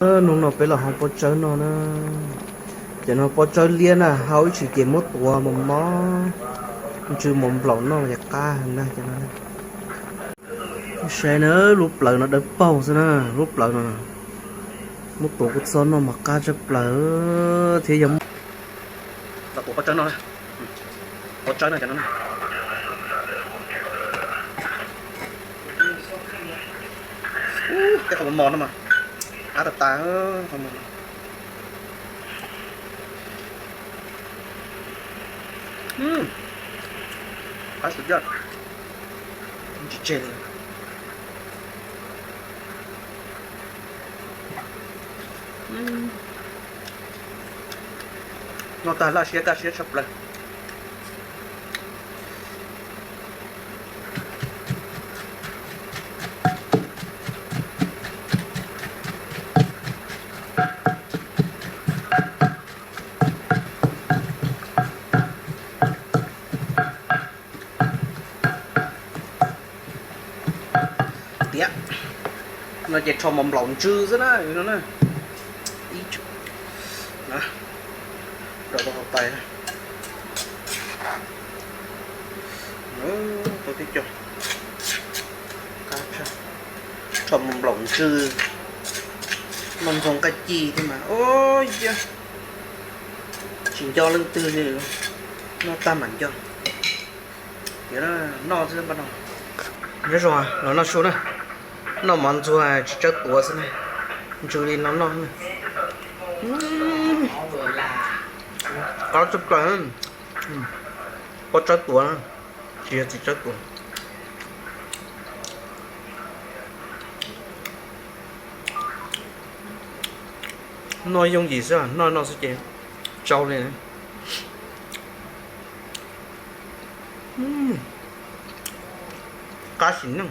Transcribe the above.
Hnub no peb los hau pob tsawb noj na. Cov no pob tsawb liab na, hau ib tsam ces muab tuav mos mos, ntsw mos nplaum noj ces qab heev na cov no. Saib na, lub plawv no dawb paug xwb na, lub plawv no muab tuav kua txob noj mas qab tshaj plaws thiab yog. Los tuav pob tsawb no na, pob tsawb no cov no na. Tej qhov mos mos no mas qab tas tas, qhov mos no. Qab xus yoj, tsis tseg li. Noj tag laj siab kaj siab tshaj plaws. Tiav no ces rho mos nplaum ntsw xwb na no na. Ib, rau hauv tais. Tau tib co, rho mos nplaum ntsw, noj ntxoov nqaij ci thiab mas, o, yog tsis nco leej twg li, noj tag mam nco. Tiav, noj xwb npaj no. Nyob zoo los noj su na, noj mov ntxuag tsis tsawb tuav xwb na, ntsw li no noj na. Qab tshaj plaws, pob tsawb tuav, tsis yog txiv tsawb tuav. Noj yooj yim xwb, noj no xwb ces tsau li. Qab sim neej.